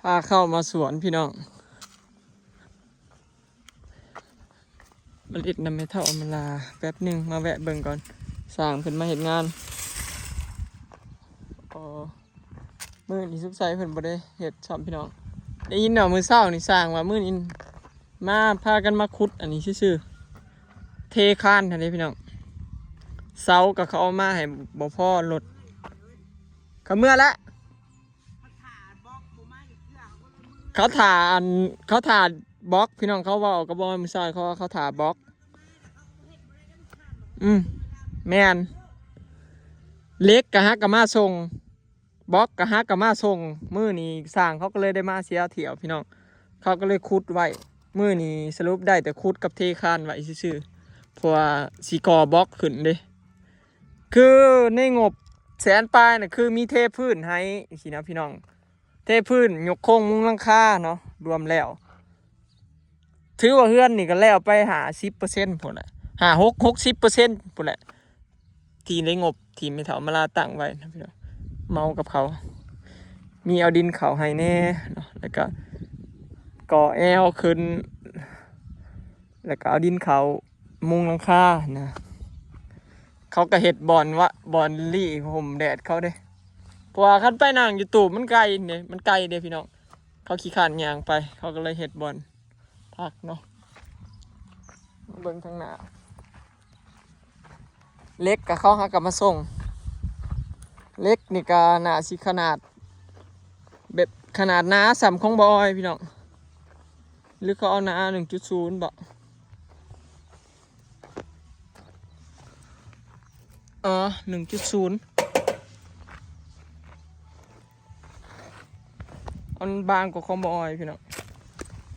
ພາເຂົ້າມາສວນພີ່ນ້ອງ ມາຫຼິ້ນນຳແມ່ເຖົ້າອຳມາລາແປັບໜຶ່ງ ມາແວະເບິ່ງກ່ອນ ຊ່າງເພິ່ນມາເຮັດງານ. ອໍ ມື້ນີ້ສຸກໄຊເພິ່ນບໍ່ໄດ້ເຮັດຊ້ຳພີ່ນ້ອງ. ໄດ້ຍິນວ່າມື້ເຊົ້ານີ້ຊ່າງວ່າມື້ນີ້ມາ ພາກັນມາຂຸດອັນນີ້ຊື່ໆ ເທຄານຫັ້ນເດ້ພີ່ນ້ອງ. ເສົາກໍເຂົາເອົາມາໃຫ້ບໍ່ພໍລົດ ເຂົາເມືອແລ້ວ. ເຂົາຖ້າອັນ ເຂົາຖ້າບລັອກ ພີ່ນ້ອງ ເຂົາເວົ້າກັບບອຍມື້ເຊົ້າ ເຂົາວ່າເຂົາຖ້າບລັອກ. ອືມ ແມ່ນ ເຫຼັກກະຫາກະມາສົ່ງ ບລັອກກະຫາກະມາສົ່ງ. ມື້ນີ້ຊ່າງເຂົາກໍເລີຍໄດ້ມາເສຍຖ້ຽວພີ່ນ້ອງ ເຂົາກໍເລີຍຂຸດໄວ້. ມື້ນີ້ສະຫຼຸບໄດ້ແຕ່ຂຸດກັບເທຄານໄວ້ຊື່ໆ ເພາະວ່າຊິກໍ່ບລັອກຂຶ້ນເດ້. ຄືໃນງົບແສນປາຍນະ ຄືມີເທພື້ນໃຫ້ຊີ້ນະພີ່ນ້ອງ ເທພື້ນ ຍົກໂຄງມຸງຫຼັງຄາເນາະ ລວມແລ້ວ ຖືວ່າເຮືອນນີ້ກໍແລ້ວໄປຫ້າສິບເປີເຊັນພຸ້ນແຫຼະ ຫ້າ ຫົກ ຫົກສິບເປີເຊັນພຸ້ນແຫຼະ ທີ່ໃນງົບທີ່ແມ່ເຖົ້າມາລາຕັ້ງໄວ້ນະພີ່ນ້ອງ. ເໝົາກັບເຂົາ ມີເອົາດິນເຂົ້າໃຫ້ແດ່ເນາະ ແລ້ວກໍກໍ່ແອວຂຶ້ນ ແລ້ວກໍເອົາດິນເຂົ້າມຸງຫຼັງຄານະ. ເຂົາກໍເຮັດບ່ອນວະ ບ່ອນລີ້ຮົ່ມແດດເຂົາເດ້ ເພາະວ່າຄັນໄປນັ່ງຢູ່ຕູບມັນໄກເດ້ ມັນໄກເດ້ພີ່ນ້ອງ ເຂົາຂີ້ຄ້ານຍ່າງໄປ ເຂົາກໍເລີຍເຮັດບ່ອນພັກເນາະ. ເບິ່ງທາງໜ້າ ເຫຼັກກໍເຂົາຫາກໍມາສົ່ງ ເຫຼັກນີ້ກໍໜ້າຊິຂະໜາດ ແບບຂະໜາດໜາສ່ຳຂອງບອຍພີ່ນ້ອງ ຫຼືເຂົາເອົາໜາໜຶ່ງຈຸດສູນບໍ? ເອີ ໜຶ່ງຈຸດສູນ ມັນບາງກວ່າຂອງບອຍພີ່ນ້ອງ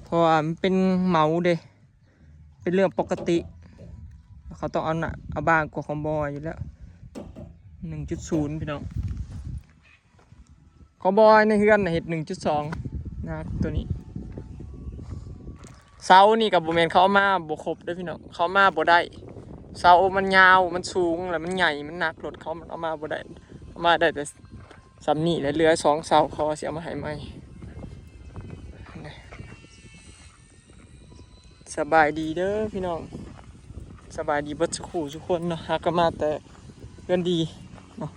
ເພາະວ່າມັນເປັນເໝົາເດ້ ເປັນເລື່ອງປົກກະຕິ ເຂົາຕ້ອງເອົາໜາ ເອົາບາງກວ່າຂອງບອຍຢູ່ແລ້ວ ໜຶ່ງຈຸດສູນພີ່ນ້ອງ. ຂອງບອຍໃນເຮືອນນະເຮັດໜຶ່ງຈຸດສອງນະ ໂຕນີ້. ເສົານີ້ກໍບໍ່ແມ່ນເຂົາເອົາມາບໍ່ຄົບເດີ້ພີ່ນ້ອງ ເຂົາເອົາມາບໍ່ໄດ້ ເສົາມັນຍາວ ມັນສູງ ແລ້ວມັນໃຫຍ່ ມັນໜັກ ລົດເຂົາມັນເອົາມາບໍ່ໄດ້ ເອົາມາໄດ້ແຕ່ສ່ຳນີ້ແຫຼະ ເຫຼືອສອງເສົາ ເຂົາວ່າຊິເອົາມາໃຫ້ໃໝ່. ສະບາຍດີເດີພີ່ນ້ອງ ສະບາຍດີເບິດສູ່ຄູ່ສູ່ຄົນເນາະ. ຫາກໍມາແຕ່ເຮືອນດີເນາະ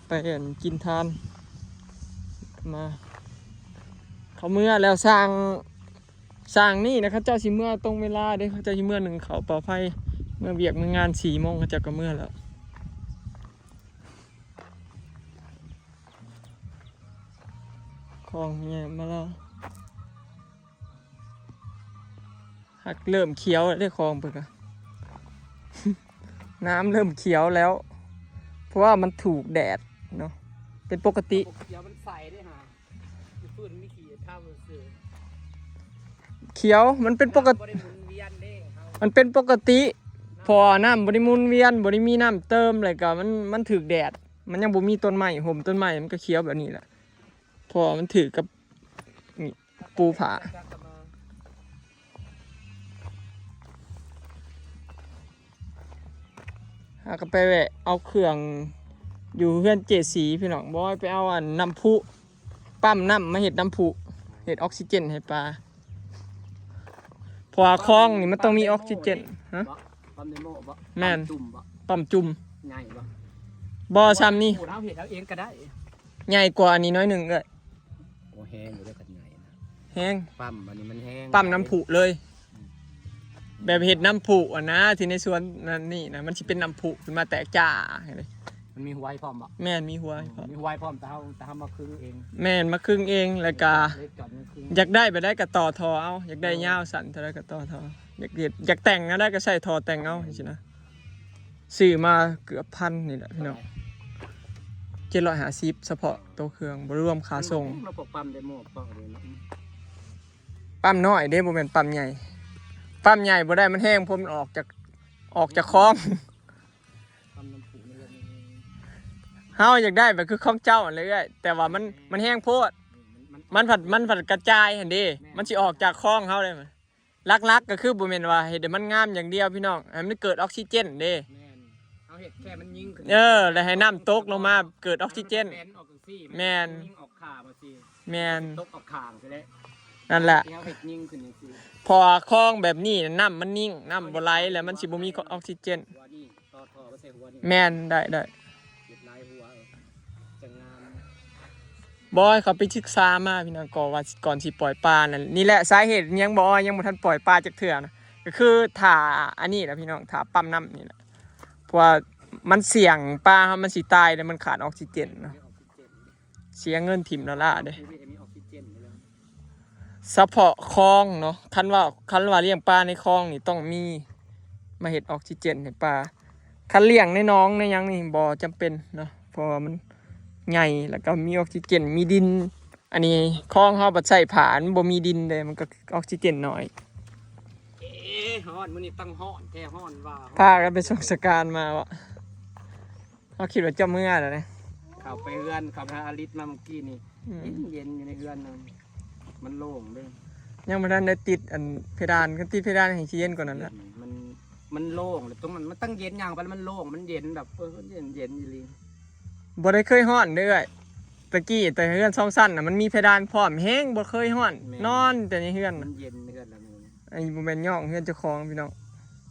ໄປອັນກິນທານ ມາ ເຂົາເມືອແລ້ວ. ຊ່າງ ຊ່າງນີ້ນະ ເຂົາເຈົ້າຊິເມືອຕົງເວລາເດ້ ເຂົາເຈົ້າຊິເມືອໜຶ້ງເຂົ້າເປົ່າໄຟ ເມືອວຽກເມືອງານ ສີ່ໂມງເຂົາເຈົ້າກໍເມືອແລ້ວ. ຂອງແຍມມາແລ້ວ ຫາກເລີ່ມຂຽວແລ້ວເດ້ ຂອງເພິ່ນກະ ນ້ຳເລີ່ມຂຽວແລ້ວ ເພາະວ່າມັນຖືກແດດເນາະ ເປັນປົກກະຕິ. ຂຽວມັນໃສເດ້ຫາ ຢູ່ພື້ນມີຂີ້ເທົາຊື່ ຂຽວ ມັນເປັນປົກກະຕິ ນ້ຳບໍ່ໄດ້ໝູນວຽນເດ້ ມັນເປັນປົກກະຕິ ເພາະວ່ານ້ຳບໍ່ໄດ້ໝູນວຽນ ບໍ່ໄດ້ມີນ້ຳເຕີມ ແລ້ວກະມັນ ມັນຖືກແດດ ມັນຍັງບໍ່ມີຕົ້ນໄມ້ຫົ່ມ ຕົ້ນໄມ້ມັນກະຂຽວແບບນີ້ແຫຼະ ເພາະວ່າມັນຖືກກັບ ນີ້ ປູຜ້າ. ຫາກໍໄປແວະເອົາເຄື່ອງຢູ່ເຮືອນເຈສີພີ່ນ້ອງ ບອຍໄປເອົາອັນນ້ຳພຸ ປ້ຳນ້ຳມາເຮັດນ້ຳພຸ ເຮັດອອກຊີເຈນໃຫ້ປາ ເພາະວ່າຄອງນີ້ມັນຕ້ອງມີອອກຊີເຈນ. ຮະ? ປ້ຳເນໂມບໍ? ແມ່ນ ປ້ຳຈຸ່ມບໍ? ປ້ຳຈຸ່ມ ໃຫຍ່ບໍ? ບໍ່ ຊ່ຳນີ້ ເຮົາເຮັດເອົາເອງກໍໄດ້ ໃຫຍ່ກວ່າອັນນີ້ໜ້ອຍໜຶ່ງເອື້ອຍ. ໂອ້ ແຮງຢູ່ເດ້ຄັນໃຫຍ່ນະ ແຮງ ປ້ຳອັນນີ້ມັນແຮງ ປ້ຳນ້ຳພຸເລີຍ ອືມ ແບບເຮັດນ້ຳພຸຫັ້ນນະ ທີ່ໃນສວນນັ້ນນີ້ນະ ມັນຊິເປັນນ້ຳພຸຂຶ້ນມາແຕກຈ້າ ມັນມີຮວຍພ້ອມບໍ? ແມ່ນ ມີຮວຍພ້ອມ ມີຮວຍພ້ອມ ແຕ່ເຮົາ ແຕ່ເຮົາມາຄຶງເອງ ແມ່ນ ມາຄຶງເອງ ແລ້ວກະ ເຫຼັກຈອດມາຄຶງ ຢາກໄດ້ແບບໃດກໍຕໍ່ທໍ່ເອົາ ຢາກໄດ້ຍາວສັ້ນເທົ່າໃດກໍຕໍ່ທໍ່ ຢາກເຮັດ ຢາກແຕ່ງແນວໃດກໍໃສ່ທໍ່ແຕ່ງເອົາ ຈັ່ງຊີ້ນະ. ຊື້ມາເກືອບພັນນີ້ແຫຼະພີ່ນ້ອງ ເຈັດຮ້ອຍຫ້າສິບ ສະເພາະໂຕເຄື່ອງ ບໍ່ລວມຄ່າສົ່ງ. ເຮົາກໍປ້ຳໄດ້ໝົດ ປ້ຳເດ້ເນາະ ປ້ຳນ້ອຍເດ້ ບໍ່ແມ່ນປ້ຳໃຫຍ່ ປ້ຳໃຫຍ່ບໍ່ໄດ້ ມັນແຮງ ເພາະມັນອອກຈາກ ອອກຈາກຄອງ. ປ້ຳນ້ຳພຸນີ້ແຫຼະ ເຮົາຢາກໄດ້ແບບຄືຂອງເຈົ້າຫັ້ນແຫຼະເອື້ອຍ ແຕ່ວ່າມັນ ມັນແຮງໂພດ ມັນ ມັນພັດ ມັນພັດກະຈາຍຫັ້ນເດ້ ແມ່ນ ມັນຊິອອກຈາກຄອງເຮົາເດ້. ຫຼັກໆກໍຄືບໍ່ແມ່ນວ່າເຮັດໃຫ້ມັນງາມຢ່າງດຽວພີ່ນ້ອງ ໃຫ້ມັນເກີດອອກຊີເຈນເດ້ ແມ່ນ ເຮົາເຮັດແຄ່ມັນຍິງຂຶ້ນ ເອີ ແລ້ວໃຫ້ນ້ຳຕົກລົງມາເກີດອອກຊີເຈນ ແລ່ນອອກ ແມ່ນ ຍິງອອກຂ້າງຊີ້ ແມ່ນ ຕົກອອກຂ້າງຊີ້ແຫຼະ ນັ້ນແຫຼະ ທີ່ເຮົາເຮັດຍິງຂຶ້ນຈັ່ງຊີ້ ເພາະວ່າຄອງແບບນີ້ນະ ນ້ຳມັນນິ່ງ ນ້ຳບໍ່ໄຫຼ ແລ້ວມັນຊິບໍ່ມີອອກຊິເຈນ ຫົວນີ້ ຕໍ່ທໍ່ມາໃສ່ຫົວນີ້ ແມ່ນ ໄດ້ ໄດ້ ເຮັດຫຼາຍຫົວ ເອີ ຈັ່ງງາມ ບໍ່ ຂ້ອຍໄປສຶກສາມາພີ່ນ້ອງ ກໍວ່າ ກ່ອນຊິປ່ອຍປານັ້ນ ນີ້ແຫຼະສາເຫດຍັງບໍ່ ຍັງບໍ່ທັນປ່ອຍປາຈັກເທື່ອນະ ກໍຄືຖ້າອັນນີ້ແຫຼະພີ່ນ້ອງ ຖ້າປ້ຳນ້ຳນີ້ແຫຼະ ເພາະວ່າມັນສ່ຽງ ປາເຮົາມັນຊິຕາຍ ແລ້ວມັນຂາດອອກຊິເຈນນະ ເສຍເງິນຖິ້ມລ້າໆເດ້ ສະເພາະຄອງເນາະ ຄັນວ່າ ຄັນວ່າລ້ຽງປາໃນຄອງນີ້ຕ້ອງມີມາເຮັດອອກຊິເຈນໃຫ້ປາ ຄັນລ້ຽງໃນໜອງໃນຫຍັງນີ້ບໍ່ຈຳເປັນເນາະ ເພາະວ່າມັນໃຫຍ່ ແລ້ວກໍມີອອກຊິເຈນ ມີດິນ ອັນນີ້ຄອງເຮົາບັດໃຊ້ຜາ ມັນບໍ່ມີດິນເດ້ ມັນກໍອອກຊິເຈນໜ້ອຍ ເອ ຮ້ອນ ມື້ນີ້ຕັ້ງຮ້ອນແທ້ ຮ້ອນວ່າ ພາກັນໄປສົ່ງສະການມາວະ ເຮົາຄິດວ່າເຈົ້າເມືອແລ້ວເດ້ ເຂົ້າໄປເຮືອນ ເຂົ້າໄປຫາອາລິດມາເມື່ອກີ້ນີ້ ອືມ ເຢັນໆ ຢູ່ໃນເຮືອນນະ ມັນໂລ່ງເດ້ ຍັງບໍ່ທັນໄດ້ຕິດອັນເພດານ ຄັນຕິດເພດານແຮ່ງຊິເຢັນກວ່ານັ້ນລະ ມັນ ມັນໂລ່ງ ແລ້ວຕົງນັ້ນມັນຕັ້ງເຢັນ ຍ່າງໄປແລ້ວມັນໂລ່ງ ມັນເຢັນແບບ ເອີ ເຢັນ ເຢັນອີ່ຫຼີ ບໍ່ໄດ້ເຄີຍຮ້ອນເດ້ເອື້ອຍ ຕະກີ້ແຕ່ເຮືອນສອງຊັ້ນນະ ມັນມີເພດານພ້ອມ ແຮງບໍ່ເຄີຍຮ້ອນ ແມ່ນ ນອນແຕ່ໃນເຮືອນ ມັນເຢັນເຮືອນລະ ອັນນີ້ບໍ່ແມ່ນຍ້ອງເຮືອນເຈົ້າຂອງພີ່ນ້ອງ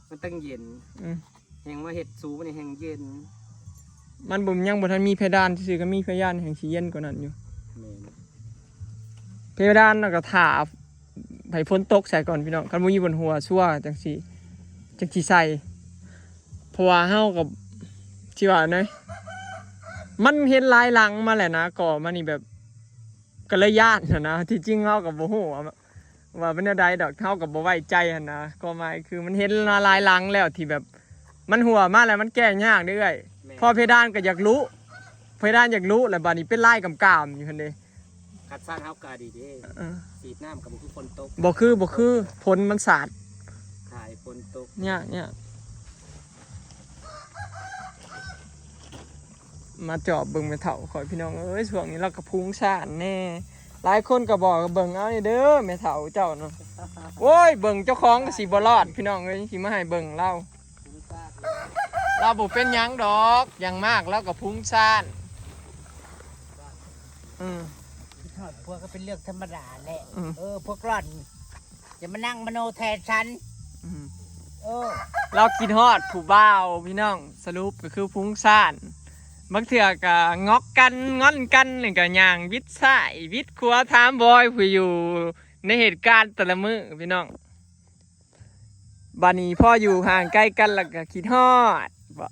ມັນຕັ້ງເຢັນ ອືມ ແຮ່ງມາເຮັດສູງນີ້ແຮ່ງເຢັນ ມັນບໍ່ ຍັງບໍ່ທັນມີເພດານຊື່ໆ ຄັນມີເພດານແຮ່ງຊິເຢັນກວ່ານັ້ນຢູ່ ແມ່ນ ເພດານນະກໍຖ້າໃຫ້ຝົນຕົກໃສ່ກ່ອນພີ່ນ້ອງ ຄັນບໍ່ມີບົນຫົວຊົ່ວຈັ່ງຊິ ຈັ່ງຊິໃສ່ ເພາະວ່າເຮົາກໍ ຊິວ່າແນວໃດ ມັນເຫັນຫຼາຍຫຼັງມາແລ້ວນະ ກໍມານີ້ແບບ ກໍເລີຍຢ້ານຫັ້ນນະ ທີ່ຈິງເຮົາກໍບໍ່ຮູ້ວ່າ ວ່າເປັນແນວໃດດອກ ເຮົາກໍບໍ່ໄວ້ໃຈຫັ້ນນະ ຄວາມໝາຍຄືມັນເຫັນມາຫຼາຍຫຼັງແລ້ວທີ່ແບບ ມັນຮົ່ວມາແລ້ວມັນແກ້ຍາກເດ້ເອື້ອຍ ແມ່ນ ເພາະເພດານກໍຢາກລຸ ເພດານຢາກລຸ ແລ້ວບາດນີ້ເປັນລາຍກຳໆຢູ່ຫັ້ນເດ້ ຄັນຊັ້ນເຮົາກໍດີເດ້ ເອີ ສີດນ້ຳກໍບໍ່ຄືຝົນຕົກ ບໍ່ຄື ບໍ່ຄື ຝົນມັນສາດ ຖ້າໃຫ້ຝົນຕົກ ຍາກ ຍາກ ມາຈອບເບິ່ງແມ່ເຖົ້າຂ້ອຍ ພີ່ນ້ອງເອີຍ ຊ່ວງນີ້ລາວກໍພຸ້ງສ້ານແດ່ ຫຼາຍຄົນກໍບອກວ່າເບິ່ງເອົານີ້ເດີແມ່ເຖົ້າເຈົ້ານະ ໂອ້ຍ ເບິ່ງເຈົ້າຂອງກໍຊິບໍ່ລອດ ພີ່ນ້ອງເອີຍ ຊິມາໃຫ້ເບິ່ງລາວ ລາວບໍ່ເປັນຫຍັງດອກ ຢ່າງມາກລາວກໍພຸ້ງສ້ານ ອືມ ຄິດຮອດຜົວກໍເປັນເລື່ອງທຳມະດາແຫຼະ ອືມ ເອີ ພວກຫຼອນ ຢ່າມານັ່ງມະໂນແທນສັນ ອືມ ເອີ ລາວຄິດຮອດຜູ້ບ່າວພີ່ນ້ອງ ສະຫຼຸບກໍຄືພຸ້ງສ້ານ ບາງເທື່ອກໍງອກກັນງອນກັນ ແລ້ວກໍຍ່າງຫວິດຊ້າຍຫວິດຂວາ ຖາມບອຍຜູ້ຢູ່ໃນເຫດການແຕ່ລະມື້ພີ່ນ້ອງ ບາດນີ້ພໍຢູ່ຫ່າງໄກກັນແລ້ວກໍຄິດຮອດບໍ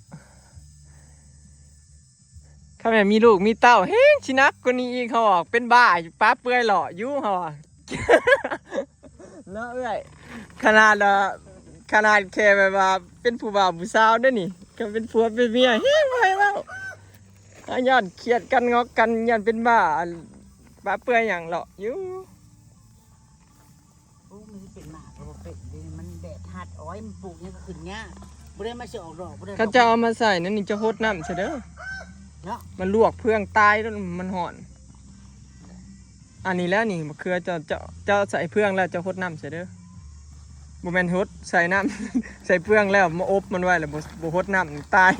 ຄັນແມ່ນມີລູກມີເຕົ້າແຮງຊິໜັກກວ່ານີ້ອີກ ເຮົາອອກເປັນບ້າປາເປືອຍເລາະຢູ່ ເຮົາວ່າ ເນາະເອື້ອຍ ຂະໜາດ ຂະໜາດແຄ່ແບບວ່າເປັນຜູ້ບ່າວຜູ້ສາວເດ້ນີ້ ຄັນເປັນຜົວເປັນເມຍແຮງບໍ່ໃຫ້ເວົ້າ ເຮົາຢ້ານຄຽດກັນງອກກັນ ຢ້ານເປັນບ້າ ປາເປືອຍຫຍັງເລາະຢູ່. ໂອ້ ມັນຊິເປັນໝາກກໍບໍ່ເປັນເດ້ ມັນແດດຮັດ ໂອ້ຍ ມັນປູກຫຍັງກໍຂຶ້ນຍາກ ບໍ່ໄດ້ມາຊິອອກດອກ ບໍ່ໄດ້ ຄັນເຈົ້າເອົາມາໃສ່ນັ້ນນີ້ ເຈົ້າຫົດນ້ຳໃສ່ເດີ ເນາະ ມັນລວກເຟືອງຕາຍ ມັນຮ້ອນ ອັນນີ້ແຫຼະນີ້ ມະເຂືອ ເຈົ້າ ເຈົ້າ ເຈົ້າໃສ່ເຟືອງແລ້ວ ເຈົ້າຫົດນ້ຳໃສ່ເດີ ບໍ່ແມ່ນຫົດໃສ່ນ້ຳ ໃສ່ເຟືອງແລ້ວມາອົບມັນໄວ້ ແລ້ວບໍ່ ບໍ່ຫົດນ້ຳ ຕາຍ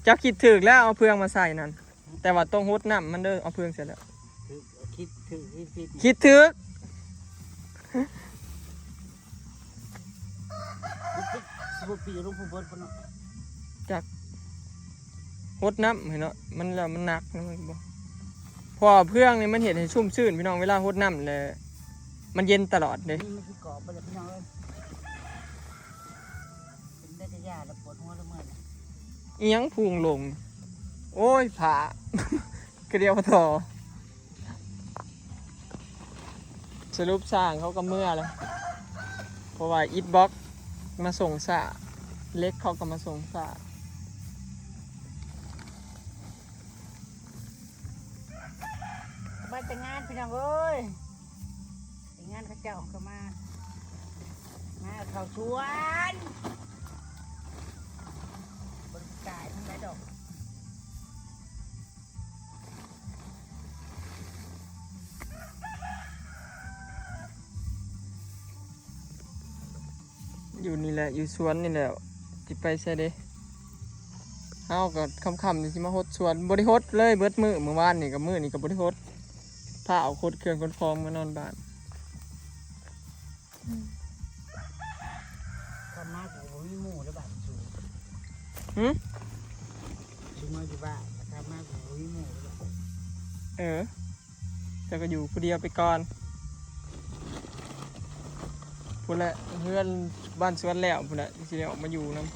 ເຈົ້າຄິດຖືກແລ້ວ ເອົາເຟືອງມາໃສ່ນັ້ນ. ແຕ່ວ່າຕ້ອງຫົດນ້ຳມັນເດີ ເອົາເຟືອງໃສ່ແລ້ວ ຖືກ ຄິດຖືກ ຄິດ ຄິດຖືກ ສິບຫົກປີ ລົງຜູ້ເບິດພຸ້ນເນາະ ຈັກ ຫົດນ້ຳໃຫ້ເນາະ ມັນແລ້ວມັນໜັກນະ ມັນບໍ່ ເພາະວ່າເຟືອງນີ້ມັນເຮັດໃຫ້ຊຸ່ມຊື່ນ ພີ່ນ້ອງ ເວລາຫົດນ້ຳແລ້ວມັນເຢັນຕະຫຼອດເດ້ ນີ້ມັນຊິກອບໄປແລ້ວ ພີ່ນ້ອງເອີຍ. ເປັນໄດ້ກະຢ່າລະ ປວດຫົວລະເມື່ອຍນະ ອີ່ຫຍັງພຸງລົງ ໂອ້ຍ ຜ້າກະດຽວທໍ່ ສະຫຼຸບຊ່າງເຂົາກະເມືອລະ ເພາະວ່າອິດບລັອກມາສົ່ງຊ້າ ເຫຼັກເຂົາກະມາສົ່ງຊ້າ ມາແຕ່ງງານ ພີ່ນ້ອງເອີຍ. ທີມງານເຂົາເຈົ້າກໍມາ ມາເຂົ້າສວນ ບໍ່ໄດ້ໄກທາງໃດດອກ ຢູ່ນີ້ແຫຼະ ຢູ່ສວນນີ້ແຫຼະ ຊິໄປໃສເດ ຫ ເຮົາກໍຄ່ຳໆນີ້ຊິມາຫົດສວນ ບໍ່ໄດ້ຫົດເລີຍເບິດມື້ ມື້ວານນີ້ກັບມື້ນີ້ກໍບໍ່ໄດ້ຫົດ ພາເອົາຂົນເຄື່ອງຂົນຂອງມານອນບ້ານ. ກັບມາກໍບໍ່ມີໝູ່ແລ້ວບາດນີ້ ຫື? ຊິມາຢູ່ບ້ານ ກັບມາກໍບໍ່ມີໝູ່ແລ້ວບາດນີ້ ເອີ. ເຈົ້າກໍຢູ່ຜູ້ດຽວໄປກ່ອນ ພຸ້ນແຫຼະ ເຮືອນບ້ານສວນແລ້ວພຸ້ນແຫຼະ ຊິໄດ້ອອກມາຢູ່ນຳ.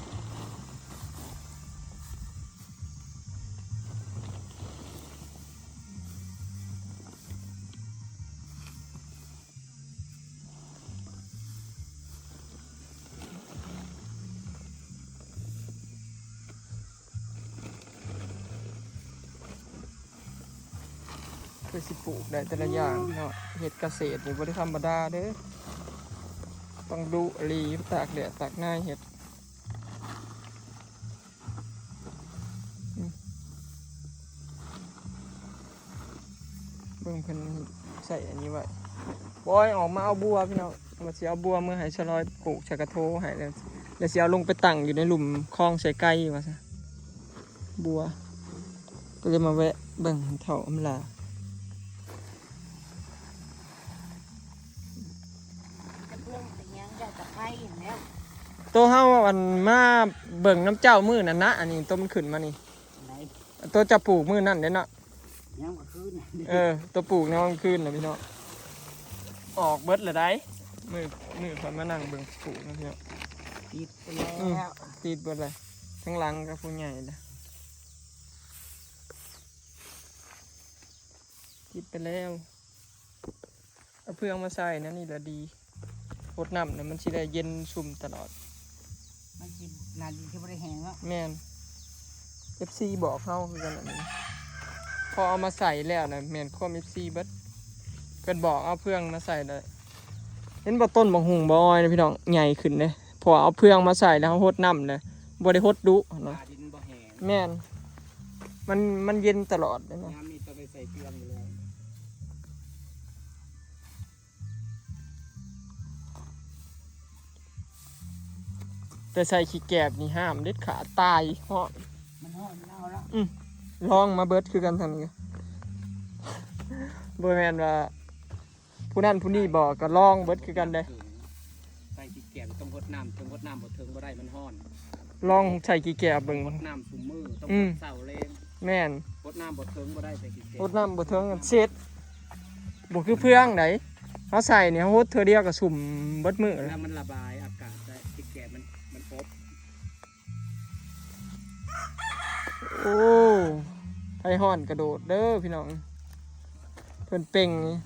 ເພື່ອຊິປູກໄດ້ແຕ່ລະຢ່າງເນາະ ເຮັດກະເສດນີ້ບໍ່ໄດ້ທຳມະດາເດີ້ ຕ້ອງດຸອີ່ຫຼີ ຕາກແດດຕາກນາຍເຮັດ. ອືມ ເບິ່ງເພິ່ນໃສ່ອັນນີ້ໄວ້ ບອຍອອກມາເອົາບົວພີ່ນ້ອງ ວ່າຊິເອົາບົວເມືອໃຫ້ສະລອຍປູກໃສ່ກະໂທໃຫ້ ແລ້ວ ແລ້ວຊິເອົາລົງໄປຕັ້ງຢູ່ໃນລຸ່ມຄອງໄຊໄກ່ວ່າຊະ ບົວ ກໍເລີຍມາແວະເບິ່ງເຖົ້າອຳລາ. ແຕ່ເພື່ອນເປັນຫຍັງ ຢາກຈະໄປຫັ້ນແຫຼ້ວ ໂຕເຮົາ ອັນ ມາເບິ່ງນຳເຈົ້າມື້ນັ້ນນະ ອັນນີ້ໂຕມັນຂຶ້ນມານີ້ ໄດ໋ ໂຕເຈົ້າປູກມື້ນັ້ນເດ້ເນາະ ຍາມກາງຄືນ ເອີ ໂຕປູກຍາມກາງຄືນນະພີ່ນ້ອງ ອອກເບິດແລ້ວໄດ໋ ມື້ ມື້ຂ້ອຍມານັ່ງເບິ່ງປູກນະພີ່ນ້ອງ ຕິດໄປແລ້ວ ອືມ ຕິດເບິດແລ້ວ ທາງຫຼັງກໍຜູ້ໃຫຍ່ແລ້ວ ຕິດໄປແລ້ວ. ເອົາເຟືອງມາໃສ່ນັ້ນນີ້ລະດີ ຫົດນ້ຳນະ ມັນຊິໄດ້ເຢັນຊຸ່ມຕະຫຼອດ ມັນຊິ ໜ້າດິນຊິບໍ່ໄດ້ແຫ້ງເນາະ ແມ່ນ ເອັຟຊີບອກເຮົາຄືກັນອັນນີ້ ພໍເອົາມາໃສ່ແລ້ວນະ ແມ່ນຄວາມເອັຟຊີເບິດ ເພິ່ນບອກເອົາເຟືອງມາໃສ່ໄດ້ ເຫັນບໍ່ ຕົ້ນບັກຫຸ່ງບໍ່ອ້ອຍນະພີ່ນ້ອງ ໃຫຍ່ຂຶ້ນເດ້ ເພາະວ່າເອົາເຟືອງມາໃສ່ແລ້ວເຮົາຫົດນ້ຳແລ້ວ ບໍ່ໄດ້ຫົດດຸນະ ໜ້າດິນບໍ່ແຫ້ງ ແມ່ນ ມັນ ມັນເຢັນຕະຫຼອດເດ້ນະ ຍາມນີ້ຕ້ອງໄດ້ໃສ່ເຟືອງຢູ່ແລ້ວ ແຕ່ໃສ່ຂີ້ແກບນີ້ຫ້າມເດັດຂາດ ຕາຍ ຮ້ອນ ມັນຮ້ອນ ມັນເອົາແລ້ວ ອືມ ລອງມາເບິດຄືກັນ ທາງນີ້ ບໍ່ແມ່ນວ່າ ຜູ້ນັ້ນຜູ້ນີ້ບໍ່ ກໍລອງເບິດຄືກັນເດ້ ໃສ່ຂີ້ແກບຕ້ອງຫົດນ້ຳເຖິງ ຫົດນ້ຳບໍ່ເຖິງບໍ່ໄດ້ ມັນຮ້ອນ ລອງໃສ່ຂີ້ແກບເບິ່ງ ຫົດນ້ຳຊຸມມື້ ຕ້ອງ ອືມ ຫົດເຊົ້າແລງ ແມ່ນ ຫົດນ້ຳບໍ່ເຖິງບໍ່ໄດ້ ໃສ່ຂີ້ແກບ ຫົດນ້ຳບໍ່ເຖິງເຊັດ ບໍ່ຄືເຟືອງໃດ ເຮົາໃສ່ນີ້ ເຮົາຫົດເທື່ອດຽວກໍຊຸ່ມເບິດມື້ແລ້ວ ແລ້ວມັນລະບາຍອາກາດໄດ້ ຂີ້ແກບມັນ ມັນອົບ. ໂອ້ ໃຜຮ້ອນກະໂດດເດີພີ່ນ້ອງ ເພິ່ນເປັ່ງນີ້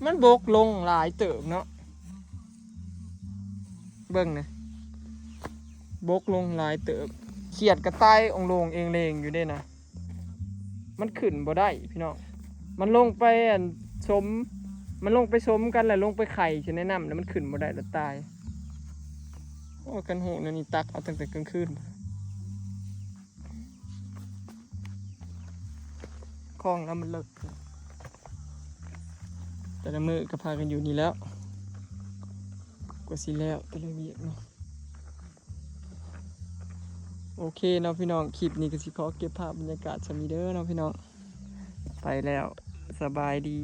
ມັນບົກລົງຫຼາຍເຕີບເນາະ ເບິ່ງນະ ບົກລົງຫຼາຍເຕີບ ຂຽດກະຕ່າຍອົງໂລງເອງເລງຢູ່ເດ້ນະ ມັນຂຶ້ນບໍ່ໄດ້ພີ່ນ້ອງ ມັນລົງໄປ ອັນ ສົມ ມັນລົງໄປສົມກັນ ແລ້ວລົງໄປໄຂ່ໃສ່ໃນນ້ຳ ແລ້ວມັນຂຶ້ນບໍ່ໄດ້ ແລ້ວຕາຍ. ໂອ້ ຄັນຮູ້ແນວນີ້ຕັກເອົາຕັ້ງແຕ່ກາງຄືນ ຄອງລະມັນເລິກ ແຕ່ລະມື້ກໍພາກັນຢູ່ນີ້ແລ້ວ ກວ່າຊິແລ້ວແຕ່ລະວຽກເນາະ. ໂອເຄເນາະພີ່ນ້ອງ ຄລິບນີ້ກໍຊິຂໍເກັບພາບບັນຍາກາດສ່ຳນີ້ເດີເນາະພີ່ນ້ອງ ໄປແລ້ວ ສະບາຍດີ.